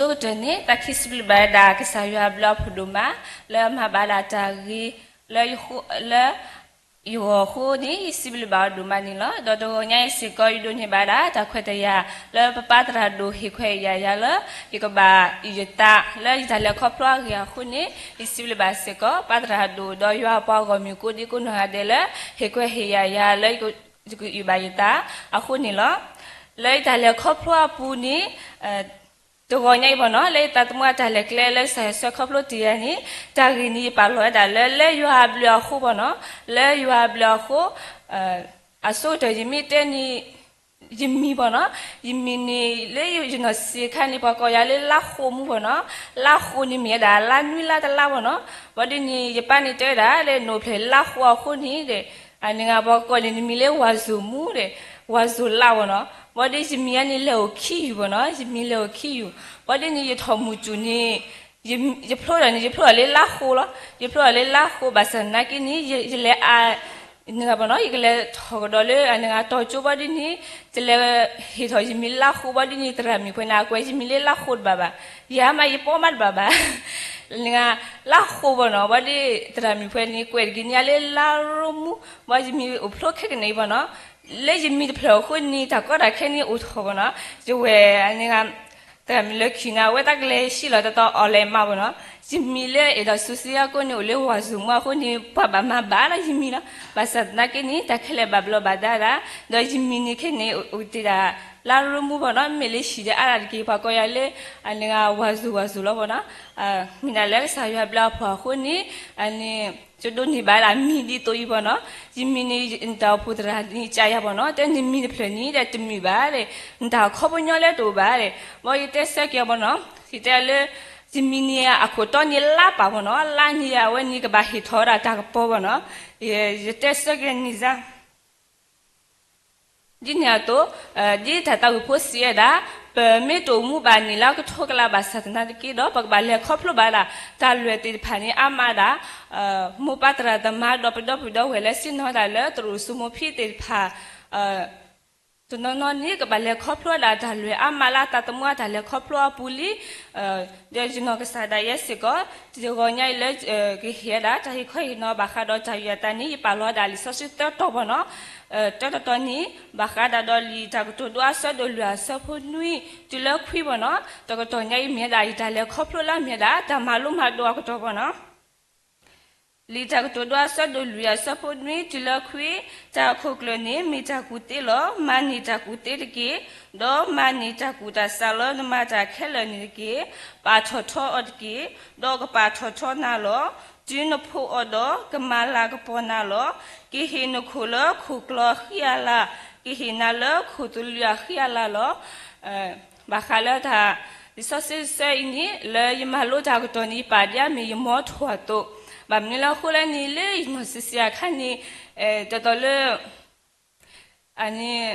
အဆိကတၢၢ်န့ၣ် သးခံစံးဘျုးဘၣ်ဝဲဒၣ်ကစၢ်ယွၤအဘျုးအဖှိၣ်ဒိၣ်မး လၢအမၤဘၣ်ဒၣ်တၢ်ဂ့ၤ လၢယဂီၢ်အဃိန့ၣ် ယစံးဘျုးဘၣ်အီၤဒိၣ်မးန့ၣ်လီၤ. ဒီးတဂီၤညါအံၤစ့ၢ်ကီး ယဒိးန့ၢ်ဘၣ်ဒၣ်တၢ်ခွဲးတၢ်ယာ် လၢပပၢ်သရၣ်ဒိၣ်ဟ့ၣ်ခွဲးယာ်ယၤလၢ ယကဘၣ်အုၣ်ယသး လၢယတၢ်လဲၤခီဖျိအဂ့ၢ်အဃိန့ၣ် ယစံးဘျုးဘၣ်စ့ၢ်ကီး ပၢ်သရၣ်ဒိၣ် ဒီးယွၤအပှၤဂီၢ်မုၢ်ကိးဒံကိးနီၢ်ဂၤဒဲးလၢ ဟ့ၣ်ခွဲးဟ့ၣ်ယာ်ယၤလၢ ယကအုၣ်ဘၣ်ယသးအဃိန့ၣ်လီၤ. လၢယတၢ်လဲၤခီဖျိအပူၤန့ၣ် တဂီၤညါအံၤဘၣ်နီၤ လၢယသးသမူအတၢ်လဲၤကျဲလၢကစၢ်ယွၤဆှၢခီဖျိတ့ၢ်ယၤန့ၣ် တၢ်ဂ့ၢ်န့ၣ်ယပာ်လီၤဝဲဒၣ်လၢ လၢယွၤအဘျုးအဃိဘၣ်နီၤ လၢယွၤအဘျုးအဃိ အဆိကတၢၢ်ယမ့ၢ်တဲန့ၣ် ယမံၤဘၣ်နီၤ ယမံၤန့ၣ် လၢယနီၢ်ဆံးအခါန့ၣ် ပှၤကိးယၤလၢလါဃိးမူဘၣ်နီၤ လါဃိးန့ၣ်မ့ၢ်ဝဲဒၣ်လါနွံလါတလါဘၣ်နီၤ ဘၣ်ဒ်န့ၣ် ယပၢ်န့ၣ်တဲဝဲဒၣ်လၢ နအိၣ်ဖျဲၣ်လါဃိးအဃိန့ၣ်ဒီး အန့ၣ်ပှၤကိးန့ၣ်နမံၤလၢဝၤစိာ်မူဒီး ဝၤစိာ်လါဘၣ်နီၤ ဘၣ်ဒ်ယမံၤအံၤန့ၣ် လဲၤအိၣ်ခံယူၢ်ဘၣ်နီၤ ယမံၤလဲၤအိၣ်ခံယူၢ် ဘၣ်ဒ်န့ၣ် ယထီၣ်မုၢ်စူၣ်န့ၣ် ယဖျိဒီးန့ၣ် ယဖျိဒီးလၢလါဃိးလီၤ ယဖျိဒီးလၢလါဃိး ဘၣ်ဆၣ်သနာ်က့န့ၣ် ယလဲၤအါ န့ၣ်ဘၣ်နီၤ ယကလဲၤထီၣ်ကဒီးလၢ အန့ၣ်တီၤကၠိဘၣ်ဒ်န့ၣ် ယလဲၤဟ့ၣ်ထီၣ်ယမံၤလါဃိးဘၣ်ဒ်န့ၣ် သရၣ်မုၣ်ခွဲးန့ၣ် အကွဲးယမံၤလၢလါဃိးတဘၣ်ဘၣ် ယၤမးယပီမးတဘၣ်ဘၣ် န့ၣ် လါဃိးဘၣ်နီၤ ဘၣ်ဒ်သရၣ်မုၣ်ခွဲးန့ၣ် ကွဲးတက့ၤန့ၢ်လၢလါရိမူ ဘၣ်ယမံၤအိၣ်ဖျိခဲကနံၣ်အံၤဘၣ်နီၤ လၢယမံၤတဖျၢၣ်အဃိန့ၣ် တၢ်ကီတၢ်ခဲန့ၣ်အိၣ်ထီၣ်ဘၣ်နီၤ ယဝဲန့ၣ် သရၣ်မုၣ်လၢခံန့ၣ် အဝဲတၢ်ကလဲၤဟံးလီၤတတီၤအီၤလဲၤမးဘၣ်နီၤ ယမံၤလၢအဲၣ်ဒိးစူးစ့အါကိးန့ၣ် အိၣ်လၢဝၤစိာ်မူအဃိန့ၣ် ပှၤဘၣ်မၤဘၣ်လၢယမံၤလီၤ ဘၣ်ဆၣ်သနာ်က့န့ၣ် တၢ်ခဲလၢာ်ဘၣ်ဘျီးဘၣ်ဒါဒၣ် ဒီးယမံၤန့ၣ်ခဲန့ၣ် အိၣ်တ့ၢ်ဒၣ် လါရိမူဘၣ်နီၤ မ့ၢ်လၢဟံၣ်ဒီးအါဒၣ်တက့ၢ် ပှၤကိးယၤလၢ အန့ၣ်ဝၤစိာ်ဝၤစိာ်လီၤဘၣ်နီၤ မ့ၢ်ဒၣ်လၢကစၢ်ယွၤဘျုးအဖှိၣ်အဃိန့ၣ် အန့ၣ် ယဒိးန့ၢ်ဘၣ်ဒၣ်မံၤဒ်သိးအံၤဘၣ်နီၤ ယမံၤန့ၣ် နတၢ်အိၣ်ဖှိၣ်သရၣ်န့ၣ် ကးယၤဘၣ်နီၤ တဲနမံၤတဖျၢၣ်န့ၣ်ဒီးတမုာ်ဘၣ်ဒီး နတၢ်ခီပညီလၢတအိၣ်ဘၣ်ဒီး ဘၣ်ယတဲဆၢက့ၤအီၤဘၣ်နီၤ ယတဲလၢ ယမံၤန့ၣ်အခိၣ်တီန့ၣ်လါပာ်ဘၣ်နီၤ လါန့ၣ်အဝဲန့ၣ်ကဘၣ်ဟ့ၣ်ထီၣ်ဝဲဒၣ်တၢ်ကပီၤဘၣ်နီၤ ယတဲဆၢက့ၤန့ၣ်စါ ဒ်န့ၣ်အသိး ဒ်တၢ်သးဝံၣ်ဖိစံးဝဲဒၣ် ပမ့ၢ်တအိၣ်မူဘၣ်န့ၣ်လၢကထိကလးဘၣ်ဆၣ်သနာ်က့ဒီး ပကဘၣ်လဲၤခီဖျိဘၣ်ဒၣ် တၢ်လွဲၢ်သ့ၣ်တဖၣ်န့ၣ်အါမးဒၣ် မိၢ်ပၢ်သရၣ်သမါဒီးပဒီပုၢ်ဒီဝဲၢ်လၢဆ့ၣ်နီၤဒၣ်လၢသရိာ်စိမိၤဖံသ့ၣ်တဖၣ် တနီၤနီၤန့ၣ် ကဘၣ်လဲၤခီဖျိဒၣ်တၢ်လွဲၢ်အါမးလၢအသးသမူအတၢ်လဲၤခီဖျိအပူၤလံ ဒီးယနီၢ်ကစၢ်ဒၣ်ယဲစ့ၢ်ကီး တဂီၤညါအံၤလၢ ကဟ့ၣ်ဝဲဒၣ်တၢ်ဟ့ၣ်ခီဟ့ၣ်နီၤဘၣ်ဃးဒီးတၢ်ယူးယီၣ်တၢ်န့ၣ် ယပာ်လီၤဝဲဒၣ်လံာ်စီဆှံသၢတီၤဘၣ်နီၤ တၢတီၤန့ၣ် ဘၣ်ဃးဒၣ်ဒီးလံာ်တၢ်ကတိၤဒိအဆၢဒိၣ်လွံၢ်အဆၢဖိနွံ တုၤလၢခွံဘၣ်နီၤ တကတီၢ်ညါအံၤမ့ၢ်ဝဲဒၣ်ယတၢ်လဲၤခီဖျိလၢမ့ၢ်ဝဲဒၣ် တၢ်မၤလိမၤဒိးအကတီၢ်ဘၣ်နီၤ လံာ်တၢ်ကတိၤဒိအဆၢဒိၣ်လွံၢ်အဆၢဖိနွံတုၤလၢခွံ, တၢ်အခိၣ်ကျၢၢ်န့ၣ် မ့ၢ်တၢ်ကူၣ်သ့လီၤ. မၤန့ၢ်တၢ်ကူၣ်သ့တက့ၢ်. ဒီးမၤန့ၢ်တၢ်ကူၣ်တၢ်ဆးလၢနမၤတၢ်ခဲလၢာ်န့ၣ်တက့ၢ်. ပာ်ထီၣ်ထီအီၤတက့ၢ်. ဒီးကပာ်ထီၣ်ထီနၤလီၤ. တုၤနဖှိၣ်အီၤဒီး ကမၤလၤကပီၤနၤလီၤ. ကဟ့ၣ်နခိၣ်လၢခိၣ်ကျီအဃံအလၤ, ကဟ့ၣ်နၤလၢခိၣ်သလုးအဃံအလၤလီၤ. ဘၣ်ဃးလၢတၢ် လံာ်စီဆှံတဆၢအံၤန့ၣ် လၢယမၤလိတၢ်အကတီၢ်န့ၣ် ယပာ်ဒ်အမ့ၢ်ယမီထိၣ်အသိး, ဘၣ်မနုၤလၢအဃိလဲၣ်န့ၣ် လၢယနီၢ်ဆံးဆံးအခါန့ၣ် တတီၤလၢ အန့ၣ်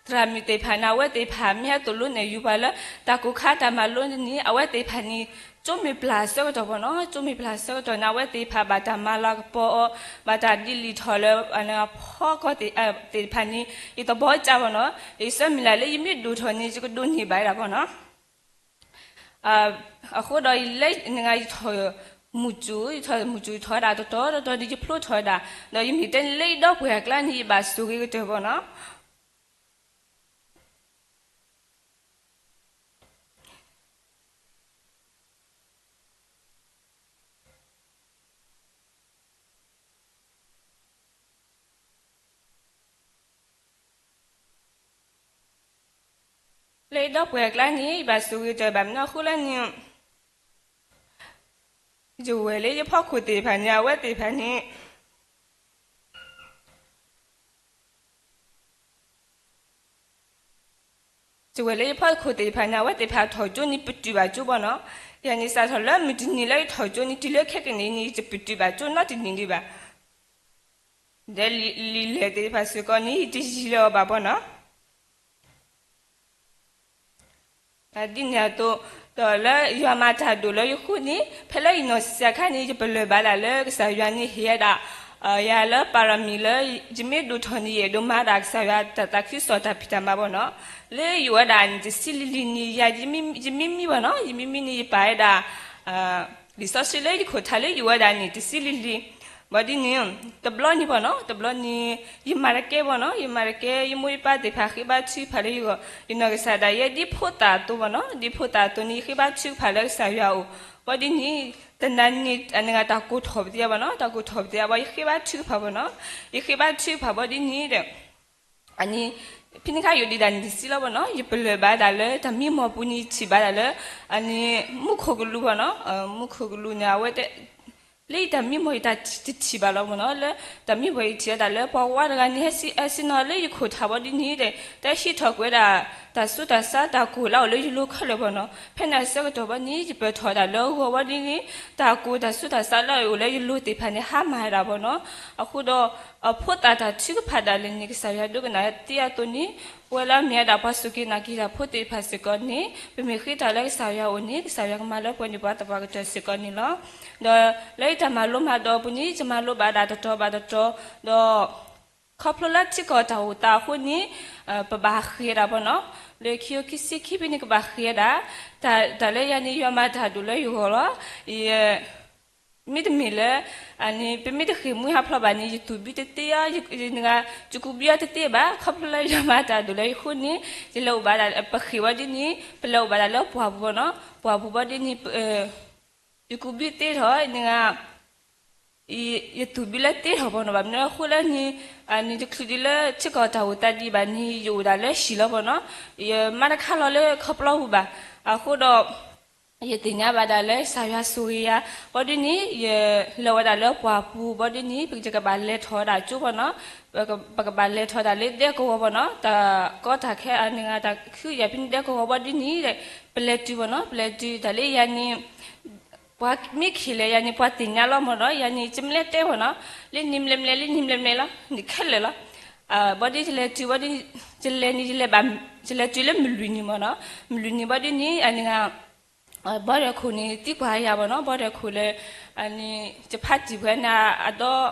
သရၣ်မုၣ်သ့ၣ်တဖၣ်န့ၣ် အဝဲသ့ၣ်တဖၣ်မ့ၢ်အသိၣ်လိနဲၣ်ယူၤပှၤလၢ တၢ်ကိၢ်ခါတၢ်မၤလိန့ၣ် အဝဲသ့ၣ်တဖၣ်န့ၣ် ကၠိမ့ၢ်ပျၢ်အဆၢကတီၢ်ဘၣ်နီၤ, ကၠိမ့ၢ်ပျၢ်အဆၢကတီၢ်န့ၣ် အဝဲသ့ၣ်တဖၣ်ဘၣ်တၢ်မၤလၤကပီၤအီၤ, ဘၣ်တၢ်ဒ်လံာ်ထီၣ်လၢ အဖီကီၢ်သ့ၣ်တဖၣ်န့ၣ် ယသဘီကၢ်ဘၣ်နီၤ, ယဆၢမုၢ်လၢ်လၢယမ့ၢ်ဒိၣ်ထီၣ်န့ၣ် ယကဒိးန့ၢ်ဘၣ်ဒၣ်ဘၣ်နီၤ. အဃိဒီးလၢနဂၤယထီၣ်မုၢ်စူၤ, ယထီၣ်မုၢ်စူၤယထီၣ်ဝဲဒၣ်တတီၤတတီၤဒီးယဖျိထီၣ်ဝဲဒၣ်, ဒီးယမ့ၢ်တဲန့ၣ်လၢယဒီပုၢ်ဝဲၢ်အကျါန့ၣ် ယဘၣ်ဆိၣ်ဂ့ၤကတၢၢ်ဘၣ်နီၤ. လၢယဒီပုၢ်ဝဲၢ်အကျါန့ၣ် ယဘၣ်ဆိၣ်ဂ့ၤကတၢၢ်ဘၣ်မနုၤအဃိလဲၣ်န့ၣ် ယဝဲၢ်လၢယဖီခိၣ်သ့ၣ်တဖၣ်န့ၣ် အဝဲသ့ၣ်တဖၣ်န့ၣ် ယဝဲၢ်လၢယဖီခိၣ်သ့ၣ်တဖၣ်န့ၣ် အဝဲသ့ၣ်တဖၣ်ထီၣ်ကၠိန့ၣ် ပတုာ်ဘၣ်ကၠိဘၣ်နီၤ. ယၤန့ၣ်စးထီၣ်လၢမုၢ်တနံၤလၢယထီၣ်ကၠိန့ၣ် တုၤလၢခဲကနံၣ်အံၤန့ၣ် ယတပတုာ်ဘၣ်ကၠိနီတနံၤဒံးဘၣ်. ဒီးလံာ်လဲၢ်သ့ၣ်တဖၣ်စ့ၢ်ကီးန့ၣ် ယတယံၤလၢၤအီၤဘၣ်ဘၣ်နီၤ. ဒ်န့ၣ်အသိး ဒီးလၢယွၤမၤတၢ်ဒိၣ်လၢယဃိန့ၣ် ဖဲလၢယနီၢ်ဆံးဆံးအခါန့ၣ် ယပလၢၢ်ဘၣ်ဒၣ်လၢကစၢ်ယွၤန့ၣ်ဟ့ၣ်ဝဲဒၣ် ယၤလၢပၤရမံၤလၢ ယမ့ၢ်ဒိၣ်ထီၣ်န့ၣ် ယအဲၣ်ဒိးမၤဒၣ်ကစၢ်ယွၤတၢ်သးခုကစီၣ်တၢ်ဖံးတၢ်မၤဘၣ်နီၤ. လၢယအိၣ်ဝဲဒၣ်န့ၣ် တဆံလံၤလံၤန့ၣ် ယၤ ယမံမံဘၣ်နီၤ, ယမံမံန့ၣ် ယပာ်ဝဲဒၣ် လံာ်စီဆှံလၢယခိၣ်ထးလၢယအိၣ်ဝဲဒၣ်န့ၣ် တဆံလံၤလံၤ. ဘၣ်ဒ်န့ၣ် တဘျီန့ၣ်ဘၣ်နီၤ, တဘျီန့ၣ် ယမၤတကဲဘၣ်နီၤ, ယမၤတကဲ ယမိၢ်ယပၢ်သ့ၣ်တဖၣ်ဃ့ဘါထုကဖၣ်လၢယဂီၢ်, ယနီၢ်ကစၢ်ဒၣ်ယဲဒ်ဖိသၣ်အသိးဘၣ်နီၤ, ဒ်ဖိသၣ်အသိးန့ၣ် ယဃ့ဘါထုကဖၣ်လၢကစၢ်ယွၤအအိၣ်. ဘၣ်ဒ်န့ၣ် တနၤန့ၣ် အန့ၣ်တၢ်ကိၢ်ထီၣ်ပသ့ဧါဘၣ်နီၤ, တၢ်ကိၢ်ထီၣ်ပသ့ဧါဘၣ် ယဃ့ဘါထုကဖၣ်ဘၣ်နီၤ, ယဃ့ဘါထုကဖၣ်ဘၣ်ဒ်န့ၣ်ဒီး အန့ၣ် ဖဲန့ၣ်အခါယအိၣ်ဒံးဒၣ်န့ၣ်တဆံလီၤဘၣ်နီၤ, ယပလၢၢ်ဘၣ်ဒၣ်လၢတၢ်မံမီၢ်ပူၤန့ၣ် ထံၣ်ဘၣ်ဒၣ်လၢ အန့ၣ် မူခိၣ်ကလူးဘၣ်နီၤ, မူခိၣ်ကလူးန့ၣ် အဝဲ လၢယတၢ်မံမီၢ်ယတၢ်တထံၣ်ဘၣ်လီၤမ့ၢ်နီၤ, လၢတၢ်မံမီၢ်ယထံၣ်ဝဲဒၣ်လၢပှၤဝါတဂၤန့ၣ် ဟဲဆ့ၣ်နီၤလၢယခိၣ်ထးဘၣ်ဒ်န့ၣ်ဒီး တၢ်ဟံးထီၣ်ကွံာ်ဝဲဒၣ် တၢ်ဆူးတၢ်ဆါတၢ်ကိၢ်လၢအအိၣ်လၢယလိၤခဲလၢာ်ဘၣ်နီၤ, ဖဲန့ၣ်အဆၢကတီၢ်ဘၣ်န့ၣ် ယပၢၢ်ထီၣ်ဝဲဒၣ်လၢအဂီၢ်ဘၣ်ဒ်န့ၣ် တၢ်ကိၢ်တၢ်ဆူးတၢ်ဆါလၢအအိၣ်လၢယလိၤသ့ၣ်တဖၣ်န့ၣ် ဟါမၢ်ဝဲဒၣ်ဘၣ်နီၤ, အဃိဒီး အဖိသၣ်တၢ်ထုကဖၣ်ဒၣ်လဲာ်န့ၣ် ကစၢ်ယွၤဒိကနၣ်တ့အသိးန့ၣ် ပဝဲလၢအမ့ၢ်ဝဲဒၣ်ပှၤစူၢ်က့ၤနာ်က့ၤတၢ်ဖိသ့ၣ်တဖၣ်စ့ၢ်ကီးန့ၣ် ပမ့ၢ်ဃ့တၢ်လၢကစၢ်ယွၤအအိၣ်န့ၣ် ကစၢ်ယွၤကမၤလၢပှဲၤန့ၢ်ပှၤသပှၢ်ကတၢၢ်စ့ၢ်ကီးန့ၣ်လီၤ. ဒီးလၢယတၢ်မၤလိမၤဒိးအပူၤန့ၣ် ယမၤလိဘၣ်ဒၣ်တတီၤဘၣ်တတီၤ, ဒီး ခီဖျိလၢထံကီၢ်တၢ်အိၣ်သးအဃိန့ၣ် ပဘၣ်ဃ့ဒၣ်ဘၣ်နီၤ, လၢခံကထိခံဆံခံဖဲန့ၣ် ကဘၣ်ဃ့ဒၣ်, တၢ်လၢယၤန့ၣ် ယွၤမၤတၢ်ဒိၣ်လၢယဂီၢ်လီၤ. မ့တမ့ၢ်လၢ အန့ၣ် ပမ့ၢ်တဃ့ၢ်မှံဟးဖျိးဘၣ်န့ၣ် ယသူၣ်ဘံၣ်တသ့ဧါ, ယကူးဘံၣ်အီၤတသ့ဘၣ်, ခီဖျိလၢယွၤမၤတၢ်ဒိၣ်လၢယဃိန့ၣ် ယလဲၤအိၣ်ဘၣ်ဒၣ် ပဃ့ၢ်ဝဲဒ်န့ၣ် ပလဲၤအိၣ်ဘၣ်ဒၣ်လၢပှၢ်ပူၤဘၣ်နီၤ, ပှၢ်ပူၤဘၣ်ဒ်န့ၣ် ယကူးဘံၣ်သ့ထီၣ်န့ၣ် ယသူၣ်ဘံၣ်လၢသ့ထီၣ်ဘၣ်နီၤ, ဘၣ်မနုၤအဃိလၢန့ၣ် အန့ၣ်တချုးဒံးလၢထံကီၢ်တၢ်အိၣ်သးဒံးဘၣ်န့ၣ် ယအိၣ်ဒၣ်လၢဟံၣ်လီၤဘၣ်နီၤ, ယမၤတခါလီၤလၢခီပျီပူၤဘၣ်, အဃိဒီး ယသ့ၣ်ညါဘၣ်ဒၣ်လၢကစၢ်ယွၤဆိၣ်ဂ့ၤယၤ, ဘၣ်ဒ်န့ၣ် ယလဲၤဝဲဒၣ်လၢပှၢ်ပူၤဘၣ်ဒ်န့ၣ် ပကဘၣ်လဲၤထီၣ်ဝဲဒၣ်ကၠိဘၣ်နီၤ, ပကဘၣ်လဲၤထီၣ်ဒၣ်လၢဒဲကဝီၤဘၣ်နီၤ, တၢ်ကီတၢ်ခဲအန့ၣ်ဂ့ၤ တၢ်ခုယၤဖဲန့ၣ်ဒဲကဝီၤဘၣ်ဒ်န့ၣ် ပလဲၤတုၤဘၣ်နီၤ, ပလဲၤတုၤတၢ်လၢယၤန့ၣ် ပှၤမ့ၢ်ခံးလဲၣ်ယၤန့ၣ် ပှၤသ့ၣ်ညါလီၤမ့ၢ်နီၤ, ယၤန့ၣ် ယမ့ၢ်လဲၤတဲဘၣ်နီၤ, လၢနံၤမ့ၢ်လဲၣ်မ့ၢ်လဲၣ် လၢနံၤမ့ၢ်လဲၣ်မ့ၢ်လဲၣ်လီၤ, နံၤခဲလၢာ်လီၤ, ဘၣ်ဒ်ယလဲၤတုၤဘၣ်ဒ် ယလဲၤန့ၣ် ယလဲၤဘၣ် ယလဲၤတုၤလၢမုၢ်လွံၢ်နံၤမ့ၢ်နီၤ, မုၢ်လွံၢ်နံၤဘၣ်ဒ်န့ၣ် အန့ၣ်ဂ့ၤ ဘီဒၢခိၣ်န့ၣ် သံကွၢ်ယၤဘၣ်နီၤ, ဘီဒၢခိၣ်လၢ အန့ၣ် ယဖါတံၢ်ပှဲၤန့ၣ် အဒီး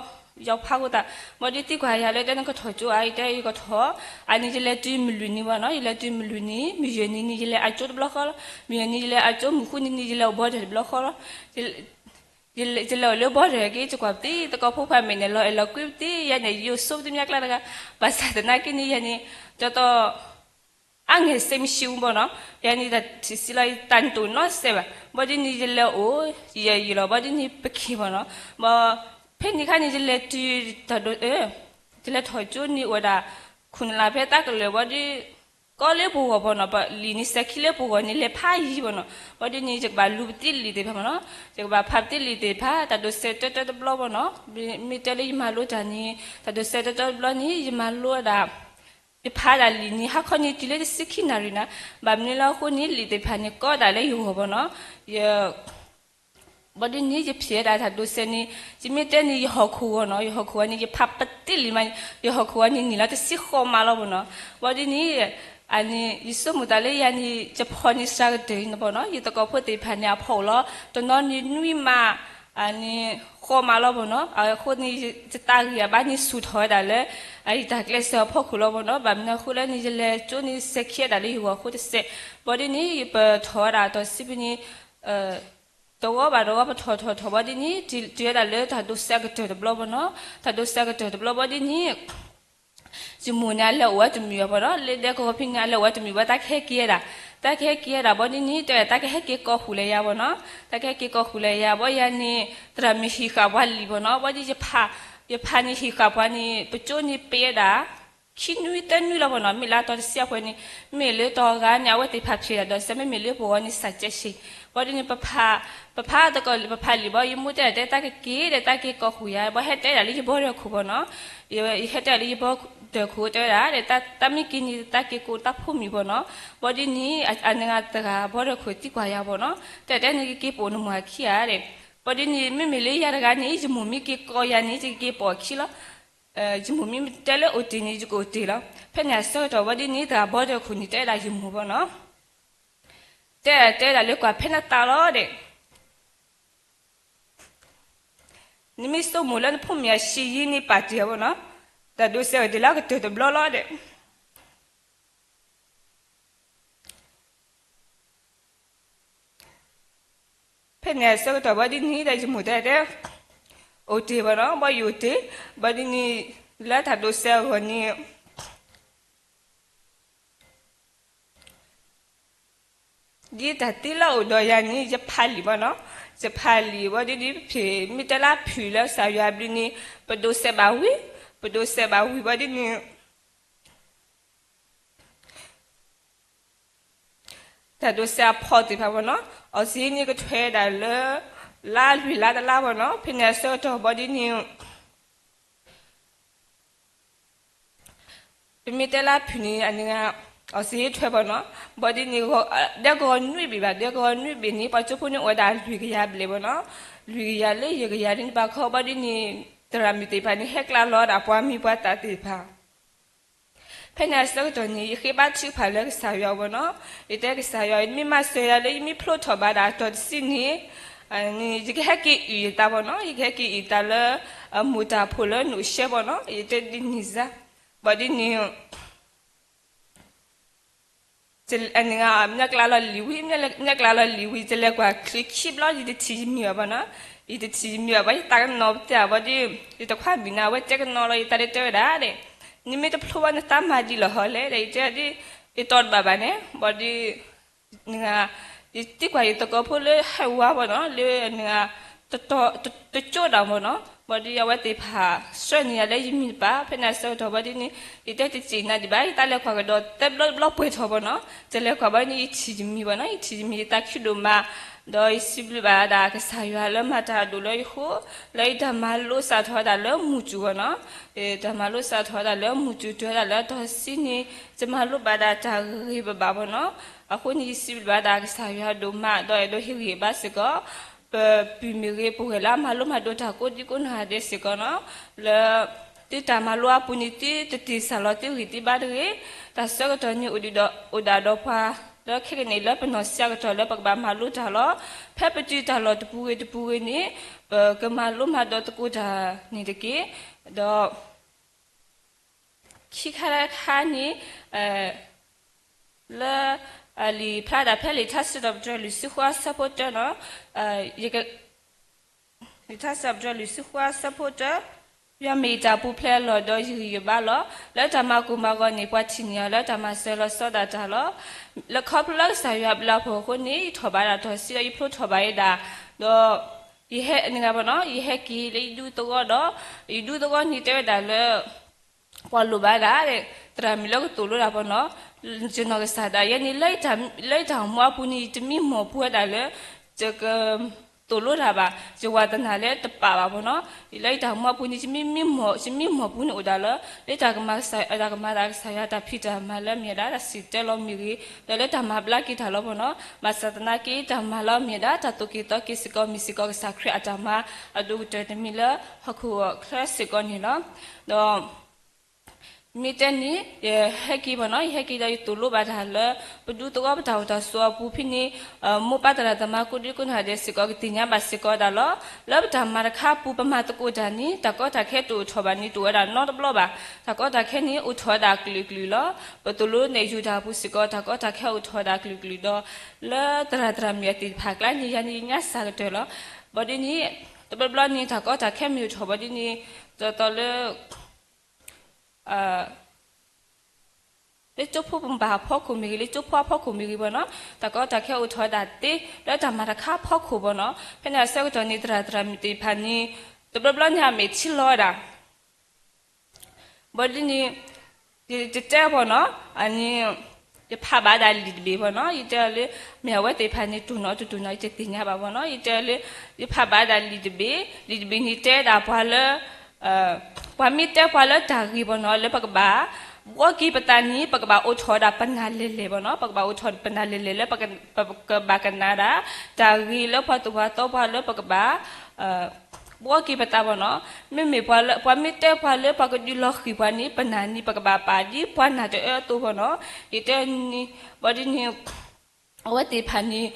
ယီၤဖးဃိသး, ဘၣ်ဒ်သံကွၢ်ယၤလၢတဲနကထီၣ်ကၠိဧါ, ယတဲယကထီၣ်, အန့ၣ် ယလဲၤတုၤမုၢ်လွံၢ်နံၤဘၣ်နီၤ, ယလဲၤတုၤမုၢ်လွံၢ်နံၤ, မုၢ်ယဲၢ်နံၤန့ၣ် ယလဲၤအကၠိတဘျီဃီလီၤ, မုၢ်ယဲၢ်နံၤ ယလဲၤအကၠိ, မုၢ်ဃုနံၤန့ၣ် ယလဲၤအိၣ်ဘီဒၢတဘျီဃီလီၤ, ယလဲၤအိၣ်လၢဘီဒၢက့ၤ ယကွၢ်ပသံ သကိးဖိခွါမဲာ်န့ၣ် လီၤအဲၣ်လီၤကွံပသံ ယၤန့ၣ် ယအိၣ်ဆိပသ့ၣ်မ့ၢ်ကျါတဂၤ, ဘၣ်ဆၣ်သနာ်က့န့ၣ် ယၤန့ၣ် ကၠီတီ အငဲၤစ့မ့ၢ်ဆံးအူဘၣ်နီၤ, ယၤန့ၣ်တၢ်ထံၣ်ဆံးလီၤ ယတၢ်တိၢ်နီၣ်စဲးဘၣ်, ဘၣ်ဒ်န့ၣ် ယလဲၤအိၣ် ယယံာ်လီၤ ဘၣ်ဒ်န့ၣ် ပခံးဘၣ်နီၤ, ဘၣ် ဖဲန့ၣ်အခါန့ၣ် ယလဲၤတုၤ တၢ်ဒိး ယလဲၤထီၣ်ကၠိန့ၣ်အိၣ်ဝဲဒၣ် ခိၣ်နလၢ်ဖဲတၢ်ကလၢာ်ဘၣ်ဒ် ကီလၢပဂီၢ်ဘၣ်နီၤ, ပလံာ်န့ၣ်စဲၤခံလၢပဂီၢ်န့ၣ် လဲၤဖးယံၤဘၣ်နီၤ, ဘၣ်ဒ်န့ၣ် ယကဘၣ်လူပသံလံာ်သ့ၣ်တဖၣ်ဘၣ်နီၤ, ယကဘၣ်ဖးပသံလံာ်သ့ၣ်တဖၣ် တၢ်ဒိးစဲးတၢတၢတဘျီဘၣ်နီၤ, မ့ၢ်တဲလၢယမၤလိတၢ်န့ၣ် တၢ်ဒိးစဲးတၢတၢတဘျီန့ၣ် ယမၤလိဝဲဒၣ် ယဖးဒၣ်လံာ်န့ၣ် ဟါခီန့ၣ်တုၤလၢတဆံခံနၣ်ရံၣ်နၤ, ဘၣ်မနုၤလၢအဃိန့ၣ် လံာ်သ့ၣ်တဖၣ်န့ၣ် ကီဒၣ်လၢယဂီၢ်ဘၣ်နီၤ, ယ ဘၣ်ဒ်န့ၣ် ယဖံးဝဲဒၣ်တၢ်ဒိးစဲးန့ၣ် ယမ့ၢ်တဲန့ၣ် ယဟီၣ်ခိၣ်ဂီၢ်နီၤ, ယဟီၣ်ခိၣ်ဂီၢ်န့ၣ် ယဖးပသံလံာ်မး, ယဟီၣ်ခိၣ်ဂီၢ်န့ၣ် နံၣ်လီၤတဆံဃီမးလီၤဘၣ်နီၤ, ဘၣ်ဒ်န့ၣ် အန့ၣ် ယဆိကမိၣ်သးလၢယၤန့ၣ် ယဖီၣ်န့ၢ်စှၤကတၢၢ်အံၤဘၣ်နီၤ, ယသကိးဖိသ့ၣ်တဖၣ်န့ၣ် အဖီၣ်အိၣ်လီၤ, တနီၤန့ၣ်နွံမး အန့ၣ် ဃီမးလီၤဘၣ်နီၤ, အဃိန့ၣ် ယသးဂ့ၤအဘၣ်န့ၣ်ဆူၣ်ထီၣ်ဝဲဒၣ်လၢ အယတၢ်ကျဲးစၢးအဖီခိၣ်လီၤဘၣ်နီၤ, ဘၣ်မနုၤအဃိလၢန့ၣ် ယလဲၤကၠိန့ၣ် စဲၤခံဝဲဒၣ်လၢယဂီၢ်အဃိတစဲး, ဘၣ်ဒ်န့ၣ် ယပထီၣ်ဝဲဒၣ်တီၢ်စံးဖဲန့ၣ် တဝီဘၣ်တဝီ ပထီၣ်ထီၣ်ထီၣ်ဘၣ်ဒ်န့ၣ် တုၤဝဲဒၣ်လၢတၢ်ဒိးစဲးအကတၢၢ်တဘျီဘၣ်နီၤ, တၢ်ဒိးစဲးအကတၢၢ်တဘျီဘၣ်ဒ်န့ၣ် ယမိၢ်န့ၣ် အလဲၤအိၣ်ဝဲတမုာ်ဘၣ်နီၤ, လၢဒဲကဝီၤဖဲန့ၣ် အလဲၤအိၣ်ဝဲတမုာ်ဘၣ် တၢ်ကဟဲက့ၤဝဲဒၣ်, တၢ်ကဟဲက့ၤဝဲဒၣ်ဘၣ်ဒ်န့ၣ် တဲဝဲဒၣ် တၢ်ကဟဲက့ၤကိးဃုာ်လၢယၤဘၣ်နီၤ, တၢ်ကဟဲက့ၤကိးဃုာ်လၢယၤဘၣ်, ယၤန့ၣ် သရၣ်မုၣ်ဟံၣ်ဃာ်ပှၤလံာ်ဘၣ်နီၤ, ဘၣ်ဒ်ယဖး, ယဖးန့ၣ်ဟံၣ်ဃာ်ပှၤန့ၣ် ပကၠိန့ၣ်ပ့ၤဝဲဒၣ် ခံနွံသၢနွံလီၤဘၣ်နီၤ, မ့ၢ်လၢတီၤတဆံအပှဲၤန့ၣ်, မ့ၢ်လၢတီၤဂၤန့ၣ် အဝဲသ့ၣ်ဖးဖျဲးဒၣ်ဒီးစဲး, မ့မ့ၢ်လၢပဂီၢ်န့ၣ် စးကဲးဆံး, ဘၣ်ဒ်န့ၣ် ပဖး, ပဖးသကိးလံာ် ပဖးလံာ်ဘၣ်, ယမိၢ်တဲဒၣ်တဲ တၢ်ကက့ၤဒီး တၢ်က့ၤကိးဃုာ်ယၤ, ဘၣ်ဟဲတဲဒၣ်လၢယဘီဒၢခိၣ်ဘၣ်နီၤ, ယဟဲတဲဒၣ်လၢယဘီဒၢခိၣ်တဲဝဲဒၣ်, တၢ်မ့ၢ်က့ၤန့ၣ် တၢ်က့ၤကိးတၢ်ဖိမံၤဘၣ်နီၤ, ဘၣ်ဒ်န့ၣ် အန့ၣ်ဂ့ၤတဂၤ ဘီဒၢခိၣ်သံကွၢ်ယၤဘၣ်နီၤ, တဲဒၣ်တဲ နကက့ၤပိာ်နမိၢ်အခံဧါ, ဘၣ်ဒ်န့ၣ် မ့မ့ၢ်လၢယၤတဂၤန့ၣ် ယမိၢ်မ့ၢ်က့ၤကိးယၤန့ၣ် ယကက့ၤပိာ်အခံလီၤ ယမိၢ်မ့ၢ်တဲလၢအိၣ်တ့ၢ်န့ၣ် ယကအိၣ်တ့ၢ်လီၤ, ဖဲန့ၣ်အဆၢကတီၢ်ဘၣ်ဒ်န့ၣ် တဂၤဘီဒၢခိၣ်န့ၣ် တဲဒၣ်ယမိၢ်ဘၣ်နီၤ, တဲဒၣ်တဲဒၣ်လၢကွၢ်ဖဲနသးလီၤဒီး နမ့ၢ်ဆိကမိၣ်လၢနဖိမုၣ်အဆံးယံာ်န့ၣ် ပာ်တ့ၢ်အီၤဘၣ်နီၤ, တၢ်ဒိးစဲးအီၤဒ်လၢအကတၢၢ်တဘျီလီၤဒီး ဖဲန့ၣ်အဆၢကတီၢ်ဘၣ်ဒ်န့ၣ် ဒီးယမိၢ်တဲတဲ အိၣ်တ့ၢ်ဘၣ်နီၤ, ဘၣ်ယအိၣ်တ့ၢ် ဘၣ်ဒ်န့ၣ် လၢတၢ်ဒိးစဲးအဂီၢ်န့ၣ် ဒ်တၢ်သ့လၢအအိၣ်ဒီးယၤန့ၣ် ယဖးလံာ်ဘၣ်နီၤ, ယဖးလံာ်ဘၣ်ဒ်န့ၣ် ဖဲမ့ၢ်တဲလၢဖုၣ်လၢကစၢ်ယွၤအဘျုးန့ၣ် ပဒိးစဲးဘၣ်ဝံၤ, ပဒိးစဲးဘၣ်ဝံၤဘၣ်ဒ်န့ၣ် တၢ်ဒိးစဲးအဖီသ့ၣ်တဖၣ်ဘၣ်နီၤ, အီၣ်စ့ဟ့န့ၣ်ကထွဲဒၣ်လၢ လါလွံၢ်လါတလါဘၣ်နီၤ, ဖဲန့ၣ်အဆၢကတီၢ်ဘၣ်ဒ်န့ၣ် ပမ့ၢ်တဲလၢဖုၣ်န့ၣ် အန့ၣ် အီၣ်စ့ဟ့ထွဲဘၣ်နီၤ, ဘၣ်ဒ်န့ၣ် ဒဲကဝီၤနွံဘ့ၣ်ဘၣ်, ဒဲကဝီၤနွံဘ့ၣ်န့ၣ် ပှၤကၠိဖိန့ၣ်အိၣ်ဝဲဒၣ်လွံၢ်ကယၤဘျဲၣ်ဘၣ်နီၤ, လွံၢ်ကယၤလၢယဲၢ်ကယၤန့ၣ် ဘၣ်ခီဘၣ်ဒ်န့ၣ် သရၣ်မုၣ်သ့ၣ်တဖၣ်န့ၣ် ဟဲကျါလီၤဒၣ်ပှၤမံၤပှၤသၣ်သ့ၣ်တဖၣ် ဖဲန့ၣ်အဆၢကတီၢ်န့ၣ် ယဃ့ဘါထုကဖၣ်လၢကစၢ်ယွၤအဂီၢ်နီၤ, ယတဲကစၢ်ယွၤ နမ့ၢ်မၤစၢၤယၤလၢယမ့ၢ်ဖျိထီၣ်ဘၣ်ဒၣ်အတီၤတဆံန့ၣ် ယကဟဲက့ၤအုၣ်ယသးဘၣ်နီၤ, ယကဟဲက့ၤအုၣ်သးလၢ မိၢ်တၢ်ဖိလၢနအိၣ်ရှဲဘၣ်နီၤ, ယတဲဒ်န့ၣ်စါ, ဘၣ်ဒ်န့ၣ် နကျါလီၤလံာ်ဝံၤ, နကျါလီၤလံာ်ဝံၤ ယလဲၤကွၢ်ချံခံဘျီ ယတထံၣ်ယမံၤဘၣ်ဘၣ်နီၤ, ယတထံၣ်ယမံၤဘၣ်ဘၣ် ယသးကနီၤပသ့ၣ်ဘၣ်ဒီး ယတခွါမံၤနၤ အဝဲတဲကနီၤလီၤ ယသးဒ်တဲဝဲဒၣ်ဒီး နမ့ၢ်တဖျိဘၣ်နသးမၤဒ်လဲၣ်ဟီလဲၣ်ဒီး ယတဲဒ် ယတီၢ်တဘၣ်ဘၣ်န့ၣ် ဘၣ်ဒီး ယသံကွၢ်ယသကိးဖိလၢဟဲဝါဘၣ်နီၤ လၢန တကၠိဒၣ်မ့ၢ်နီၤ ဘၣ်ဒီးအဝဲသ့ၣ်တဖၣ် ဆှၢန့ၢ်ယၤလၢယမံၤတပၤ ဖဲန့ၣ်အဆၢကတီၢ်ဘၣ်ဒ်န့ၣ် ယတဲတစံးနၤဒံးဘၣ် ယသးလဲၤကွၢ်ကဒီးသၢဘျီတဘျီပှဲၤထီၣ်ဘၣ်နီၤ တလဲၤကွၢ်ဘၣ်န့ၣ် ယထံၣ်ယမံၤဘၣ်နီၤ ယထံၣ်ယမံၤ ယသးခုဒိၣ်မး ဒီးယစံးဘျုးဘၣ်ဒၣ်ကစၢ်ယွၤလၢမၤတၢ်အဒိၣ်လၢယဃိ လၢယတၢ်မၤလိစးထီၣ်ဝဲဒၣ်လၢမုၢ်စူၤဘၣ်နီၤ တၢ်မၤလိစးထီၣ်ဝဲဒၣ်လၢမုၢ်စူၤ တုၤဝဲဒၣ်လၢအတီၤဆံန့ၣ် ယမၤလိဘၣ်ဒၣ်တၢ်ဂ့ၤဂ့ၤဘၣ်ဘၣ်ဘၣ်နီၤ အဃိန့ၣ် ယစံးဘျုးဘၣ်ဒၣ်ကစၢ်ယွၤဒိၣ်မး ဒီးအဲၣ်ဒိးဟ့ၣ်ဂံၢ်ဘါစ့ၢ်ကီး ပပုၢ်မ့ၢ်ဂ့ၤ ပဝဲၢ်လၢအမၤလိမၤဒိးတၢ်ကိးဒံကိးနီၢ်ဂၤဒဲးစ့ၢ်ကီးနီၤ လၢ သုတၢ်မၤလိအပူၤန့ၣ် သုတတ့ၢ်စၢ်လီၤ သုဂံၢ်သုဘါတဂ့ၤ တၢ်ဆၢကတီၢ်န့ၣ် အိၣ်ဒံးဒီး အိၣ်ဒၣ်ဒီးပှၤ လၢခဲကနံၣ်အံၤလၢပနီၢ်ဆံးအကတီၢ်လၢပကဘၣ်မၤလိတၢ်လီၤ ဖဲပတုၤတၢ်လီၢ်တပူၤဂ့ၤတပူၤဂ့ၤန့ၣ် ပကမၤလိမၤဒိးသကိးတၢ်န့ၣ်တက့ၢ် ဒီး ခံခါတခါန့ၣ် လၢ လံာ်ဖျါဒၣ်ဖဲလံာ်ထါစံးထီၣ်ပတြၢၤလွံၢ်ဆံဃုအဆၢဖိတၢနီၤ လံာ်ထါစံးထီၣ်ပတြၢၤလွံၢ်ဆံဃုအဆၢဖိတၢ ယွၤမ့ၢ်ယတၢ်ပူၤဖျဲးအလီၢ်ဒီးယဂံၢ်ယဘါလီၤ. လၢတၢ်မၤကိၢ်မၤဂီၤန့ၣ် ပှၤထံၣ်န့ၢ်ယၤလၢတၢ်မၤစၢၤလီၤဆီဒၣ်တၢ်လီၤ. လၢခီဖျိလၢကစၢ်ယွၤအဘျုးအဖှိၣ်အဃိန့ၣ် ယထီၣ်ဘၣ်ဒၣ်တီၢ်ဆံးဒီးယဖျိထီၣ်ဘၣ်ယဲဒၣ်, ဒီး ယဟဲန့ၣ်ဂ့ၤဘၣ်နီၤ ယဟဲက့ၤလၢယဒူသဝီဒီး ယဒူသဝီန့ၣ်တဲဝဲဒၣ်လၢ ပှၤလိၣ်ဘၣ်ဒၣ် သရၣ်မုၣ်လၢကသိၣ်လိတၢ်ဘၣ်နီၤ, ယနီၢ်ကစၢ်ဒၣ်ယဲန့ၣ် လၢယတၢ်အိၣ်မူအပူၤန့ၣ် ယတမံမီၢ်ပူၤဝဲဒၣ်လၢ ယကသိၣ်လိတၢ်ဘၣ်, ယဝၤသနာ်လၢတပာ်ဘၣ်ဘၣ်နီၤ, လၢယတၢ်အိၣ်မူအပူၤန့ၣ် ယမံမီၢ်ပူၤန့ၣ်အိၣ်ဒၣ်လၢ လၢတၢ်ကမၤကစၢ် တၢ်ကမၤသးကစၢ်ယွၤတၢ်ဖံးတၢ်မၤလၢမ့ၢ်ဒၣ် တၢ်စံၣ်တဲၤလီၤမ့ၢ်ဂ့ၤ, ဒီးလၢတၢ်မၤဘျါက့ၤတၢ်လီၤဘၣ်နီၤ, ဘၣ်ဆၣ်သနာ်က့ တၢ်မၤလီၤမ့ၢ်ဒၣ် တၢ်သိၣ်က့ၤသီက့ၤစ့ၢ်ကီး မ့ၢ်စ့ၢ်ကီးကစၢ်ခရံာ်အတၢ်မၤ အဒိၣ်ကတၢၢ်တမံၤလၢဟီၣ်ခိၣ်ချၢစ့ၢ်ကီးန့ၣ်လီၤ. ဒီး မ့ၢ်တဲန့ၣ် ယဟဲက့ၤဘၣ်နီၤ, ယဟဲက့ၤဒီးယသိၣ်လိဘၣ်တၢ်လၢ ပဒူသဝီပတၢ်အိၣ်တၢ်ဆိးအပူၤဖဲန့ၣ် မိၢ်ပၢ်သရၣ်သမါကိးဒံကိးနီၢ်ဂၤဒဲးစ့ၢ်ကီး ကသ့ၣ်ညါဘၣ်စ့ၢ်ကီးဒၣ်လီၤ. လၢပတၢ်မၤတခါအပူၤ ပမၤသကိးတၢ်န့ၣ် တၢ်ကီတၢ်ခဲတအိၣ်ထီၣ်ဘၣ်န့ၣ် တအိၣ်ဝဲဒၣ်နီတဘျီဘၣ်. တၢ်ကီတၢ်ခဲန့ၣ် အိၣ်ထီၣ်ဝဲဒၣ်အကလုာ်ကလုာ်လီၤ. ပသိၣ်လိနဲၣ်ယုၤတၢ်အပူၤစ့ၢ်ကီး တၢ်ကီတၢ်ခဲအိၣ်ထီၣ်ဝဲဒၣ်အကလုာ်ကလုာ်ဒီး လၢသရၣ်သရၣ်မုၣ်အသ့ၣ်တဖၣ်အကျါန့ၣ် ယၤန့ၣ်ယညါစှၤကတၢၢ်လီၤ. ဘၣ်ဒ်န့ၣ် တဘျီဘျီန့ၣ် တၢ်ကီတၢ်ခဲမ့ၢ်အိၣ်ထီၣ်ဘၣ်ဒ်န့ၣ် တီတီလၢ လၢကၠိဖိပှၤဘၣ်အဖီခိၣ်မ့ၢ်ဂ့ၤ လၢကၠိဖိအဖီခိၣ်မ့ၢ်ဂ့ၤဘၣ်နီၤ, တၢ်ကီတၢ်ခဲအိၣ်ထီၣ်ဝဲဒၣ်သ့ လၢတၢ်မၤတခါအဖီခိၣ်ဘၣ်နီၤ, ဖဲန့ၣ်အဆၢကတီၢ်န့ၣ် သရၣ်သရၣ်မုၣ်သ့ၣ်တဖၣ်န့ၣ် တဘျီဘျီန့ၣ် အမဲာ်ထံလီၤဝဲဒၣ် ဘၣ်ဒ်န့ၣ် ယတတဲဘၣ်နီၤ, အန့ၣ် ယဖးဘၣ်ဒၣ်လံာ်တဘ့ၣ်ဘၣ်နီၤ, ယတဲအီၤလၢ မ့ၢ်အဝဲသ့ၣ်တဖၣ်န့ၣ် တိၢ်နီၣ်တတိၢ်နီၣ် ယတသ့ၣ်ညါဘၣ်ဘၣ်နီၤ, ယတဲအီၤလၢ ယဖးဘၣ်ဒၣ်လံာ်တဘ့ၣ်, လံာ်တဘ့ၣ်န့ၣ်တဲဒၣ်ပှၤလၢ ပှၤမ့ၢ်တဲပှၤလၢတၢ်ဂ့ၤဘၣ်နီၤ လၢပကဘၣ် ဘှီက့ၤပသးန့ၣ် ပကဘၣ်အိၣ်ထီၣ်ဝဲဒၣ်ပနၢ်လဲၤလဲၤဘၣ်နီၤ, ပကဘၣ်အိၣ်ထီၣ်ပနၢ်လဲၤလဲၤလၢ ပကဘၣ်ကနၣ်ဒၣ် တၢ်ဂ့ၤလၢပှၤသိၣ်ပှၤသီပှၤလၢပကဘၣ် ဘှီက့ၤပသးဘၣ်နီၤ, မ့မ့ၢ်ပှၤမ့ၢ်တဲပှၤလၢပှၤကဒုးလီၤဃံၤပှၤန့ၣ် ပနၢ်န့ၣ် ပကဘၣ်ပာ်ဒ်ပှၤနၢ်တအၢအသိးဘၣ်နီၤ, ယတဲန့ၣ် ဘၣ်ဒ်န့ၣ် အဝဲသ့ၣ်တဖၣ်န့ၣ်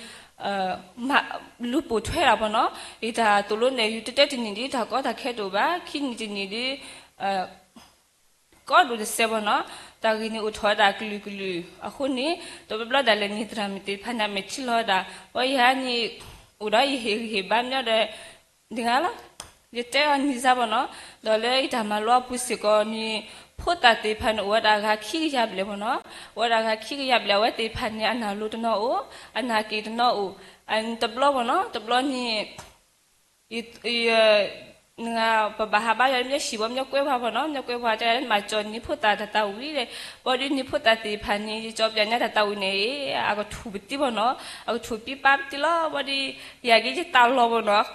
လူၤပိာ်ထွဲဒၣ်ဘၣ်နီၤ. ယတၢ်သိၣ်လိနဲၣ်ယုၤ တတဲတနံၣ်ဒ်တၢ်ကီတၢ်ခဲတအိၣ်ဘၣ်, ခံနံၣ်တနံၣ်ဒ် ကီဒိၣ်တစဲးဘၣ်နီၤ. တၢ်ဂ့ၢ်န့ၣ်အိၣ်ထီၣ်ဝဲဒၣ်ကလုာ်ကလုာ်အဃိန့ၣ်, တဘျီဘျီဒၣ်လဲာ်န့ၣ် သရၣ်မုၣ်သ့ၣ်တဖၣ်န့ၣ် အမဲာ်ထံလီၤဝဲဒၣ်, ဘၣ်ယၤန့ၣ် အိၣ်ဒီးယဟ့ၣ်ဂံၢ်ဟ့ၣ်ဘါမညီဒီး ဒ်ဂၤလီၤ. ယတဲအီၤန့ၣ်စ့ၢ်ဘၣ်နီၤ. ဒီးလၢယတၢ်မၤလိအပူၤစ့ၢ်ကီးန့ၣ် ဖိသၣ်သ့ၣ်တဖၣ်န့ၣ် အိၣ်ဝဲဒၣ်ဂၤခံကယၤဘျဲၣ်ဘၣ်နီၤ. အိၣ်ဝဲဒၣ်ဂၤခံကယၤဘျဲၣ်, အဝဲသ့ၣ်တဖၣ်န့ၣ် အနၢ်လိၤတနီၤအိၣ်, အနၢ်က့ၤတနီၤအိၣ်, တဘျီဘၣ်နီၤ. တဘျီန့ၣ် ပဘၣ်ဟးဘါယွၤ မ့ၢ်ဟံၣ်ဘီ မ့ၢ်ကွဲပှၤဘၣ်နီၤ, မ့ၢ်ကွဲပှၤတဲ မၤကၠီနံၤဖိသၣ်တၢ်သးဝံၤဒီး, ဘၣ်ဒီးနံၤဖိသၣ်သ့ၣ်တဖၣ်န့ၣ် ယကၠီပၠးညါတၢ်သးဝံၤန့ၣ် အကထူၣ်ပတံၢ်ဘၣ်နီၤ, အကထူၣ်ပံပာ်ပတံၢ်လီၤ. ဘၣ်ဒီး ယၤက့ၤယသးလီၤဘၣ်နီၤ,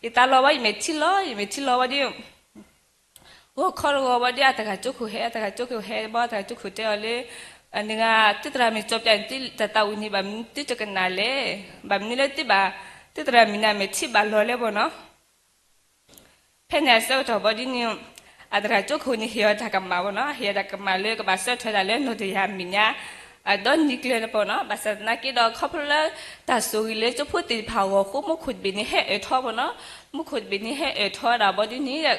ယသးလီၤဘၣ် ယမဲာ်ထံလီၤ, ယမဲာ်ထံလီၤဘၣ်ဒီး ဂီၤခီတဂီၤဘၣ်ဒီး အတဂၤကၠိခိၣ်ဟဲ, အတဂၤကၠိခိၣ်ဟဲဘၣ်, အတဂၤကၠိခိၣ်တဲအီၤလၢ နဂၤ သုသရၣ်မုၣ်ကၠီပၠးန့ၣ် သုတၢ်သးဝံၤန့ၣ် ဘၣ်မနုၤသုတကနၣ်လဲၣ်, ဘၣ်မနုၤလၢသုဘၣ် သုသရၣ်မုၣ်န့ၣ် အမဲာ်ထံဘၣ်လီၤလဲၣ်ဘၣ်နီၤ. ဖဲန့ၣ်အဆၢကတီၢ်ဘၣ်ဒီးန့ၣ် အတဂၤကၠိခိၣ်န့ၣ် ဟ့ၣ်အီၤတၢ်ကမၣ်ဘၣ်နီၤ, ဟ့ၣ်အီၤတၢ်ကမၣ်လၢကဘၣ်ဆၢထၢၣ်ဒၣ်လၢနီၢ်တယၢ်မဲာ်ညါ ဒီနံၤကျၢၤန့ၣ်ဘၣ်နီၤ. ဘၣ်ဆၣ်သနာ်က့ဒီး ခီဖျိလၢတၢ်ဆိၣ်ဂ့ၤလၢကၠိဖိသ့ၣ်တဖၣ်အဂီၢ်အဃိ မူခိၣ်တဘ့ၣ်န့ၣ်ဟဲအၢၣ်ထီၣ်ဘၣ်နီၤ, မူခိၣ်တဘ့ၣ်န့ၣ်ဟဲအၢၣ်ထီၣ်ဒၣ်ဘၣ်ဒီးန့ၣ်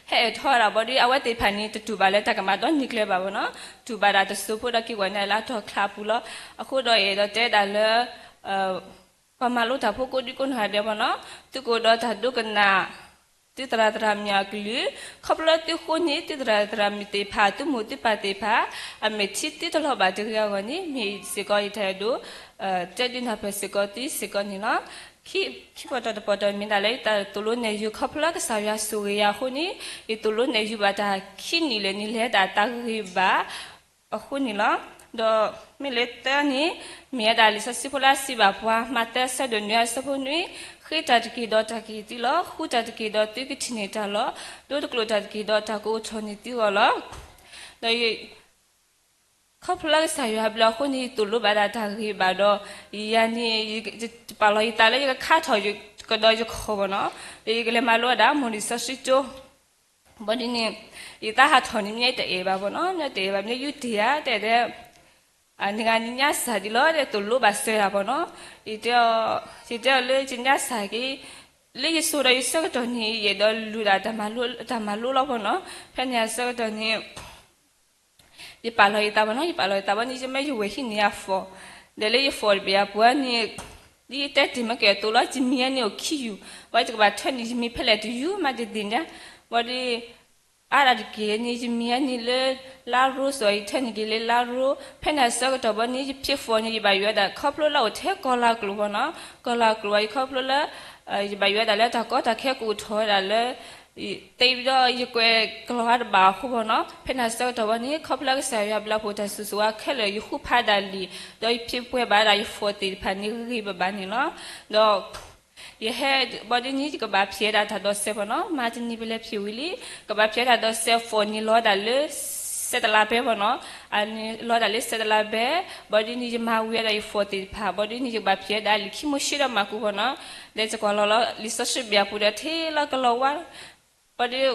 ဟဲအၢၣ်ထီၣ်ဒၣ်ဘၣ်ဒီး အဝဲသ့ၣ်တဖၣ်န့ၣ် တတူၢ်ဘၣ်လၢတၢ်ကမၣ်ဒီနံၤကျၢၤဘၣ်ဘၣ်နီၤ, တူၢ်ဘၣ်ဒၣ်တစိၤဖိဒီးက့ၤဝဲန့ၣ်လၢအတီၢ်ချါအပူၤလီၤ. အဃိဒီးအဲၣ်ဒိးတဲဒၣ်လၢ ပှၤမၤလိတၢ်ဖိကိးဒံကိးနီၢ်ဂၤဒဲးဘၣ်နီၤ, သုကအိၣ်ဒီးတၢ်ဒိကနၣ် သုသရၣ်သရၣ်မုၣ်အကလုၢ်, ခီဖျိသုဃိန့ၣ် သုသရၣ်သရၣ်မုၣ်သ့ၣ်တဖၣ် သုမိၢ်သုပၢ်သ့ၣ်တဖၣ် အမဲာ်ထံသုတလီၤဘၣ်တဂ့ၤအဂီၢ်န့ၣ် မ့ၢ်စ့ၢ်ကီးယတၢ်အဲၣ်ဒိး တဲဒုးနၢ်ပၢၢ်စ့ၢ်ကီးသုစ့ၢ်ကီးန့ၣ်လီၤ. ခံပီၣ်တီၢ်တပီၣ်တီၢ်မ့ၢ်ဒၣ်လၢ ယတၢ်သိၣ်လိနဲၣ်ယုၤ ခီဖျိကစၢ်ယွၤဆိၣ်ဂ့ၤယၤအဃိန့ၣ် ယသိၣ်လိနဲၣ်ယုၤဘၣ်တၢ်ခံနံၣ်လၢာ်န့ၣ် လဲၤတၢ်သးဂ့ၤဘၣ်အဃိန့ၣ်လီၤ. ဒီးမ့ၢ်လၢတၢ်န့ၣ် မ့ၢ်ဝဲဒၣ်လံာ်စီဆှံဖိလၢအစံးဘၣ်ပှၤ မးသဲအဆၢဒိၣ်နွံအဆၢဖိနွံ, ဃ့တၢ်တက့ၢ်ဒီးတၢ်ကဟ့ၣ်သုလီၤ, ဃုတၢ်တက့ၢ်ဒီးသုကထံၣ်န့ၢ်တၢ်လီၤ, ဒိတကျိာ်တၢ်တက့ၢ်ဒီးတၢ်ကအိၣ်ထီၣ်န့ၢ်သုဂီၢ်လီၤ. ဒီး ခီဖျိလၢကစၢ်ယွၤအဘျုးအဃိန့ၣ် ယသိၣ်လိဘၣ်ဒၣ်တၢ်ဂ့ၤဘၣ်ဒီး ယၤန့ၣ် ယပာ်လီၤယသးလၢယကခါထီၣ်ကဒီးယခီၣ်ဘၣ်နီၤ, ဒီးယကလဲၤမၤလိဝဲဒၣ် မိၢ်လံာ်စီဆှံကၠိ ဘၣ်ဒ်န့ၣ် ယသးဟးထီၣ်န့ၣ် မ့ၢ်တအဲၣ်ဘၣ်ဘၣ်နီၤ, မ့ၢ်တအဲၣ်ဘၣ် မ့ၢ်ယူးတ့ၢ်ဧါ တဲဒၣ် နဂၤန့ၣ်ညါစၢ်ဒ်လီၤ တဲသိၣ်လိဘၣ်စၢၤဒၣ်ဘၣ်နီၤ, ယတဲအီၤလၢယညါစၢ်က့ၤ လၢယစိၤဒီးယဆၢကတီၢ်န့ၣ် ယအဲၣ်ဒိးလူၤဒၣ်တၢ်မၤလိလီၤဘၣ်နီၤ, ဖဲန့ၣ်အဆၢကတီၢ်န့ၣ် ယပာ်လီၤယသးဘၣ်နီၤ, ယပာ်လီၤယသးဘၣ်န့ၣ် ယမ့ၢ်ယဝဲၢ်ဟံးန့ၢ်ယၤ phone, ဒီးလၢယ phone တဘ့ၣ်အပူၤန့ၣ် ဒ်ယတဲတ့ၢ်မ့ၢ်ကဲသိးလီၤ ယမံၤအန့ၣ်အိၣ်ခံယုၢ်, ဝဲယကဘၣ်ထၢနုာ်ယမံၤဖဲလဲၣ်တယုၢ်မးတသ့ၣ်ညါ, ဘၣ်ဒီး အါဒၣ်တက့ၢ်န့ၣ် ယမံၤအန့ၣ်လၢ လါရိစ့ၢ် ယထၢနုာ်က့ၤလၢလါရိ, ဖဲန့ၣ်အဆၢကတီၢ်ဘၣ်န့ၣ် ယဖံး phone န့ၣ် ယဘၣ်ယွၤဒၣ် ခီဖျိလၢအိၣ်ထဲကီၢ်လၤကျိၤဘၣ်နီၤ, ကီၢ်လၤကျိၤဘၣ် ယခီဖျိလၢ ယဘၣ်ယွၤဒၣ်လၢတၢ်ကီတၢ်ခဲကအိၣ်ထီၣ်ဝဲဒၣ်လၢ သ့ဒီးယကွဲးကလီၤဝါတဘၣ်အဃိဘၣ်နီၤ, ဖဲန့ၣ်အဆၢကတီၢ်ဘၣ်န့ၣ် ခီဖျိလၢကစၢ်ယွၤအဘျုးအဖှိၣ်တၢ်ဆိၣ်ဂ့ၤဝဲခဲလၢာ် ယဃုဖးဒၣ်လံာ်, ဒီးယဖံးပှဲၤဘၣ်ဒၣ်ယ phone သ့ၣ်တဖၣ်န့ၣ်ဂ့ၤဂ့ၤဘၣ်ဘၣ်န့ၣ်လီၤ, ဒီး ယဟဲ ဘၣ်ဒ်န့ၣ် ယကဘၣ်ဖံးဝဲဒၣ်တၢ်ဒိးစဲးဘၣ်နီၤ, မၤတနံၤပလဲၤဖံးဝံၤလံ, ကဘၣ်ဖံးဝဲဒၣ်ဒိးစဲး phone န့ၣ်လီၤဒၣ်လၢ စဲးတလးဘဲဘၣ်နီၤ, လီၤဒၣ်လၢစဲးတလးဘဲ, ဘၣ်ဒ်န့ၣ် ယမၤဝံၤဝဲဒၣ်ယ phone သ့ၣ်တဖၣ်, ဘၣ်ဒ်န့ၣ် ယကဘၣ်ဖံးဝဲဒၣ်လံာ်ခံမိၤၡ့ဒီးမၢ်ကူးဘၣ်နီၤ, ဒီးယကွၢ်လီၤလီၤ လံာ်စီဆှံဘၣ်အပူၤဒီး ထဲလီၤကလီၤဝါ, ဘၣ်ဒ်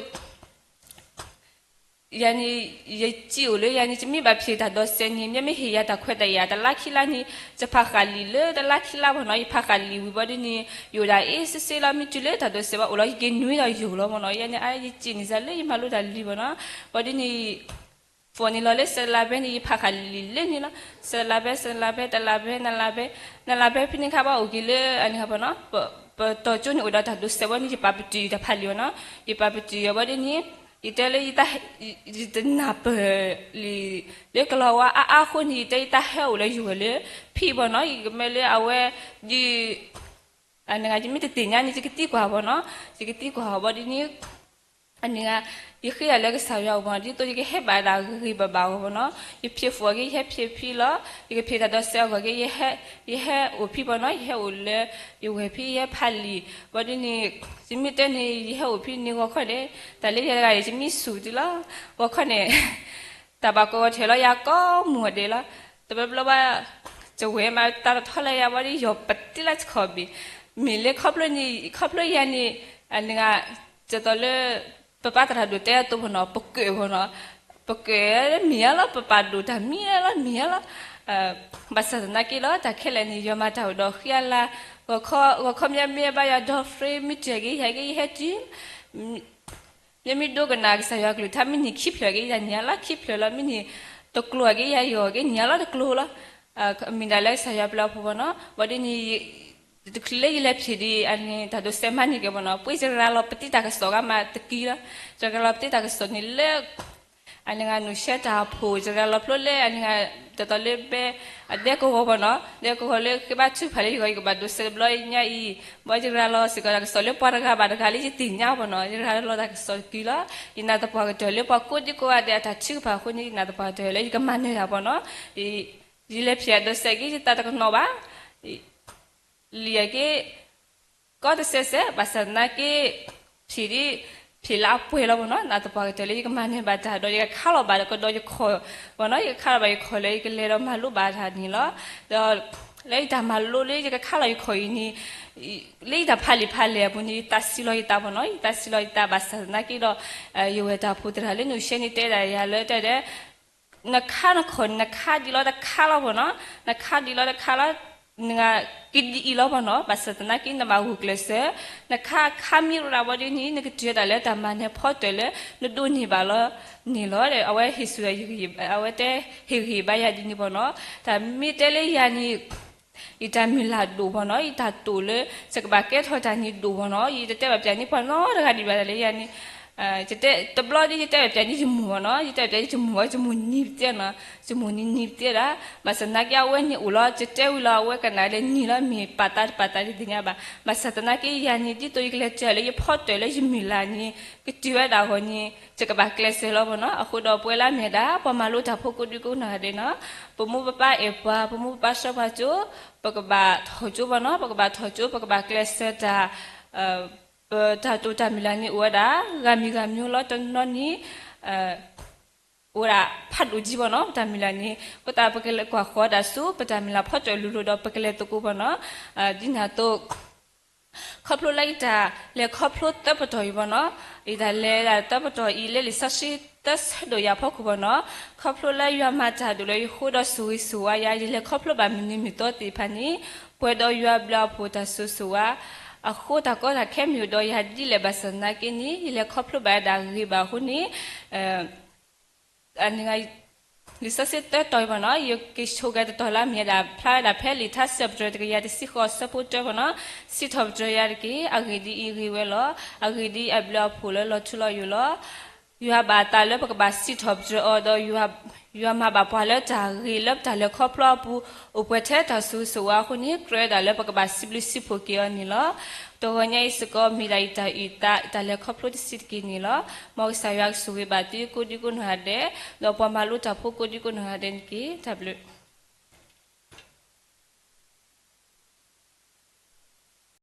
ယၤန့ၣ် ယစံးအိၣ်လၢယၤန့ၣ် ယမ့ၢ်ဘၣ်ဖံးတၢ်ဒိးစဲးန့ၣ် မ့မ့ၢ်ဟ့ၣ်ယၤတၢ်ခွဲးတၢ်ယာ်တလါခံလါန့ၣ် ယဖးဃာ်လံာ်လၢတလါခံလါဘၣ်နီၤ, ယဖးဃာ်လံာ်ဝံၤဘၣ်ဒ်န့ၣ် ယအိၣ်ဒၣ်အ့ၣ်စ့စ့လီၤ, မ့ၢ်တုၤလၢတၢ်ဒိးစဲးဘၣ်အိၣ်လီၤ ယက့ၤနွံဒီးယိာ်လီၤဘၣ်နီၤ, ယၤန့ၣ် အါ ယစံးန့ၣ်စ့ၢ်လၢယမၤလိတၢ်လံာ်ဘၣ်နီၤ, ဘၣ်ဒ်န့ၣ် phone န့ၣ်လီၤလၢစဲးတလးဘဲန့ၣ် ယဖးဃာ်လံာ်လၢန့ၣ်လီၤ, စဲးတလးဘဲ စဲးတလးဘဲ တလးဘဲ နလါဘဲ နလါဘဲ ဖဲန့ၣ်ခါဘၣ်အိၣ်က့ၤလၢအန့ၣ်ဘၣ်နီၤ, ပတီၢ်ကၠိန့ၣ်အိၣ်ဒီးတၢ်ဒိးစဲးဘၣ်န့ၣ် ယပာ်ပတုာ်တၢ်ဖးလံာ်ဘၣ်နီၤ, ယပာ်ပတုာ်ယၤဘၣ်ဒ်န့ၣ် ယတဲလၢ ယတနၢ်ပၢၢ်လံာ်လၢကလီၤဝါအါအါအဃိန့ၣ် ယတဲယတၢ်ဟဲအိၣ်လၢယဝဲၢ်လၢဖံးဘၣ်နီၤ, ယကမ့ၢ်လၢအဝဲ ယ အန့ၣ် ယမ့ၢ်တသ့ၣ်ညါန့ၣ် ယကသံကွၢ်ဘၣ်နီၤ, ယကသံကွၢ်ဘၣ်ဒ်န့ၣ် အန့ၣ် ယဃ့ဒၣ်လၢကစၢ်ယွၤအအိၣ်ဘၣ်နီၤ, ဒ်သိးယကဟဲဘၣ်ဒၣ်ဂ့ၤဂ့ၤဘၣ်ဘၣ်အဂီၢ်ဘၣ်နီၤ, ယဖံး phone က့ၤ ယဟဲဖံးဖံးလီၤ, ယကဖံးတၢ်ဒိးစဲးအဂီၢ်က့ၤ ယဟဲအိၣ်ဖံးဘၣ်နီၤ, ယဟဲအိၣ်လၢ ယဝဲၢ်ဖံး ယဟဲဖးလံာ်, ဘၣ်ဒ်န့ၣ် ယမ့ၢ်တဲန့ၣ် ယဟဲအိၣ်ဖံးန့ၣ် ဂီၤခီန့ၣ် တၢ်လၢယဲတဂၤအံၤ ယမံဆူၣ်တုၤလီၤ, ဂီၤခီန့ၣ် တၢ်ဘၣ်ကီကီထဲလီၤယၤကိးမုၢ်ဒဲးလီၤ, တဘျီဘျီဘၣ် ယဝဲၢ်မၤတၢ်တထီလၢယၤဘၣ်ဒ် ယီၤပတံၢ်လၢခီၣ်ဘ့ၣ်, မ့ၢ်လၢခီဖျိန့ၣ် ခီဖျိယၤန့ၣ် အန့ၣ် ဒ်သိးလၢ ပပၢ်သရၣ်ဒိၣ်တဲအသိးဘၣ်နီၤ ပကၢၣ်ဘၣ်နီၤ, ပကၢၣ်မံၤဧါလီၤ ပပာ်ဒိၣ်တၢ်မံၤလီၤမံၤဧါလီၤ ဘၣ်ဆၣ်သနာ်က့ဒီး တၢ်ခဲလၢာ်န့ၣ် ယွၤမၤတၢ်အိၣ်ဒီးဃံအလၤ, ဂီၤခီမ့ၢ်မ့ၢ်ဘၣ်ယၤဒီး free မ့ၢ်တၢ်က့ယၤက့ယဟဲတုၤ, မ့မ့ၢ်ဒိကနၣ်ကစၢ်ယွၤကလုၢ်ကထါ မ့ၢ်နံၣ်ခံဖျၢၣ်က့ယၤနံၣ်အလီၢ်ခံဖျၢၣ်လီၤ, မ့ၢ်နံၣ်တကျိၤက့ယၤယီၤက့နံၣ်အလီၢ်တကျိၤလီၤ. မ့ၢ်ဒၣ်လၢကစၢ်ယွၤပျဲအီၤဖိဘၣ်နီၤ, ဘၣ်ဒ်န့ၣ် တချုးလၢယလဲၤဖံးဒံးအန့ၣ် တၢ်ဒိးစဲးမၤန့ၢ်က့ၤဘၣ်နီၤ, ပှ့ၤယရၤလီၤပသံတၢ်ကစီၣ်ဂၤမးတကံလီၤ, ယရၤလီၤပသံတၢ်ကစီၣ်န့ၣ်လၢ အန့ၣ်ဂၤနုာ်ရှဲတၢ်ဖိ ယရၤလီၤဖျိလၢအန့ၣ်ဂၤ တၢ်သီလၢဘဲ အဒဲကဝီၤဘၣ်နီၤ, ဒဲကဝီၤလၢဃ့ဘါထုကဖၣ်လၢယဂီၢ် ယကဘၣ်ဒိးစဲးတဘျီညါအံၤ, ဘၣ်ယရၤလီၤစ့ၢ်ကီးတၢ်ကစီၣ်လၢပှၤတဂၤဘၣ်တဂၤလၢယသ့ၣ်ညါဘၣ်နီၤ, ယရၤလီၤတၢ်ကစီၣ်တကံလီၤ. ယနာ်သပှၢ်ကတၢၢ်လၢပှၤကိးဒံကိးဂၤဒဲးအတၢ်ထုကဖၣ်အဃိန့ၣ် ယနာ်သပှၢ်ကတၢၢ်လၢယကမၤနၢၤတၢ်ဘၣ်နီၤ, ယလဲၤဖံးအဒိးစဲးက့ယသးတကနီၤဘၣ် လံာ်အက့ ကီတစဲးစဲး ဘၣ်ဆၣ်သနာ်က့ ဖံးဒ် ဖံးလၢအပှဲၤလီၤဘၣ်နီၤ, နာ်သပှၢ်ကတၢၢ်လၢယကမၤနၢၤဘၣ်တၢ်ဒီး ယကခါလီၤဘၣ်ကဒီးယခီၣ်ဘၣ်နီၤ, ယကခါလီၤဘၣ်ယခီၣ်လၢယကလဲၤဒီးမၤလိဘၣ်တၢ်န့ၣ်လီၤ. ဒီး လၢယတၢ်မၤလိလၢယကခါလီၤယခီၣ်အံၤန့ၣ် လၢယတၢ်ဖးလံာ်ဖးလဲၢ်အပူၤန့ၣ် ယသးစံးလီၤယသးဘၣ်နီၤ, ယသးစံးလီၤယသး ဘၣ်ဆၣ်သနာ်က့ဒီး ယဝဲၢ်တၢ်ဖိသရၣ်လၢနုာ်ရှဲန့ၣ်တဲဒၣ်ယၤလၢတဲဒၣ် နခါနခီၣ်န့ၣ် နခါဒ်လီၤတခါလီၤဘၣ်နီၤ, နခါဒ်လီၤတခါလီၤ, နဂၤကဒ်အံၤလီၤဘၣ်နီၤ, ဘၣ်ဆၣ်သနာ်က့နဘၣ်ဂုာ်ကျဲးစၢး, နခါခါမ့ၢ်ရၤဘၣ်ဒ်န့ၣ် နကတုၤဝဲဒၣ်လၢတၢ်မၤနၢၤဖီတၢၣ်လၢနဒိးန့ၢ်ဘၣ်လီၤန့ၣ်လီၤ. အဝဲဟ့ၣ်ဆူၣ် အဝဲတဲဟ့ၣ်ဂံၢ်ဘါယၤဒ်န့ၣ်ဘၣ်နီၤ, တၢ်မ့ၢ်တဲလၢယၤန့ၣ် ယတၢ်မုၢ်လၢ်ဒိၣ်ဘၣ်နီၤ, ယတၢ်တိာ်လၢ ယကဘၣ်ကဲထီၣ်တၢ်န့ၣ်ဒိၣ်ဘၣ်နီၤ, ယတတဲဘၣ်ပျးန့ၢ်ပှၤနီတဂၤဒံးဘၣ်တၢ်လၢယၤန့ၣ်, ယတဲတဘျီဒ်ယတဲဘၣ်ပျးန့ၢ်ယမုၢ်ဘၣ်နီၤ, ယတဲဘၣ်ပျးန့ၢ်ယမုၢ်ဘၣ် ယမုၢ်နံၤပသ့နီၤ, ယမုၢ်နံၤနံၤပသ့ဒၣ်, ဘၣ်ဆၣ်သနာ်က့အဝဲန့ၣ်အိၣ်လီၤ ယတဲဝံၤလီၤ အဝဲကနၣ်လၢနံၤလီၤ မ့ၢ်ပာ်သးတပာ်သးဒ်သ့ၣ်ညါဘၣ်, ဘၣ်ဆၣ်သနာ်က့ယၤန့ၣ် ဒ်သိးယကလဲၤတုၤလၢယဖီတၢၣ်လၢယမုၢ်လၢ်န့ၣ် ကတုၤဝဲဒၣ်အဂီၢ်န့ၣ် ယကဘၣ်ကျဲးစၢးလီၤဘၣ်နီၤ, အဃိဒီးပဝဲလၢအမ့ၢ်ဒၣ် ပှၤမၤလိတၢ်ဖိကိးဒံကိးနီၢ်ဂၤဒဲးနီၤ, ပမိၢ်ပပၢ်အဲၣ်ပှၤ ပမိၢ်ပပၢ်ဆှၢပှၤကၠိ, ပကဘၣ်ထီၣ်ကၠိဘၣ်နီၤ, ပကဘၣ်ထီၣ်ကၠိ ပကဘၣ်ကျဲးစၢးတၢ် ပတၢ်တိာ်တၢ်မုၢ်လၢ်န့ၣ်အိၣ်ဝဲဒၣ် ဂၤမံၤဂၤမံၤလီၤတနီၤန့ၣ် အိၣ်ဝဲဒၣ်ဖးဒိၣ်ကံဘၣ်နီၤ, ပတၢ်မုၢ်လၢ်န့ၣ် ပသးပကလဲၤကွၢ်ဃီဒၣ်ဆူ ပတၢ်မုၢ်လၢ်ဖီတၢၣ်လိၤလိၤဒီး ပကလဲၤသကိးဘၣ်နီၤ, ဒ်န့ၣ်အသိး ခီဖျိလၢယတၢ်လဲၤခီဖျိသၢပတီၢ်အံၤဘၣ်နီၤ, ယတၢ်လဲၤဒၣ်သၢပတီၢ်အံၤလၢလံာ်စီဆှံသၢဆၢဒိၣ်ယၤဖီခိၣ်ဘၣ်နီၤ, ခီဖျိလၢယွၤမၤတၢ်ဒိၣ်လၢယဃိဒီးဆိၣ်ဂ့ၤဆိၣ်ဝါယၤ ယလဲၤခီဖျိဘၣ်မုၢ်နံၤမုၢ်သီသ့ၣ်တဖၣ်န့ၣ် ပှဲၤဒီးယွၤဘျုးအဖှိၣ်တၢ်ဆိၣ်ဂ့ၤဆိၣ်ဝါ အဃိတၢ်ကီတၢ်ခဲမ့ၢ်အိၣ်ဒီးယၤဒ်လဲၣ်ဘၣ်ဆၣ်သနာ်က့န့ၣ် ယလဲၤခီဖျိဘၣ်ဝဲဒၣ်ဂ့ၤဘၣ်အဃိန့ၣ် လံာ်စီဆှံသၢတီၤအံၤဘၣ်နီၤ, ယက့ၤဆိကမိၣ်တတီၤလၢအမ့ၢ်ဝဲဒၣ် ဖျါဝဲဒၣ်ဖဲလံာ်ထါစံးထီၣ်ပတြၢၤတကယၤတဆံဃိးအဆၢဖိတၢဘၣ်နီၤ, စံးထီၣ်ပတြၢၤယၤတက့ၢ်, အဂ့ၢ်ဒ်အံၤဂ့ၤဝဲလီၤ, အဂ့ၢ်ဒ်အံၤအဘျုးအဖှိၣ်လၢလီၤထူလီၤယိာ်လီၤ. ယွၤဘၣ်အသးလၢပကဘၣ်စံးထီၣ်ပတြၢၤအီၤဒီး ယွၤမၤဘၣ်ပှၤလၢတၢ်ဂ့ၤလၢပတၢ်လဲၤခီဖျိအပူၤ အိၣ်ပှဲၤထဲတၢ်ဆိၣ်ဂ့ၤဆိၣ်ဝါအဃိန့ၣ် ကြၢးဝဲဒၣ်လၢပကဘၣ်စံးဘျုးစံးဖှိၣ်က့ၤအီၤန့ၣ်လီၤ. တဂီၤညါအံၤစ့ၢ်ကီး မ့ၢ်ဒၣ်ယတၢ်အုၣ်သး ယတၢ်လဲၤခီဖျိတဆံးတက့ၢ်န့ၣ်လီၤ. မ်ကစၢ်ယွၤကဆိၣ်ဂ့ၤဘၣ်သုကိးဒံကိးနီၢ်ဂၤဒဲး, ဒီးပှၤမၤလိတၢ်ဖိကိးဒံကိးနီၢ်ဂၤဒဲးန့ၣ်တက့ၢ်. တၢ်ဘျုး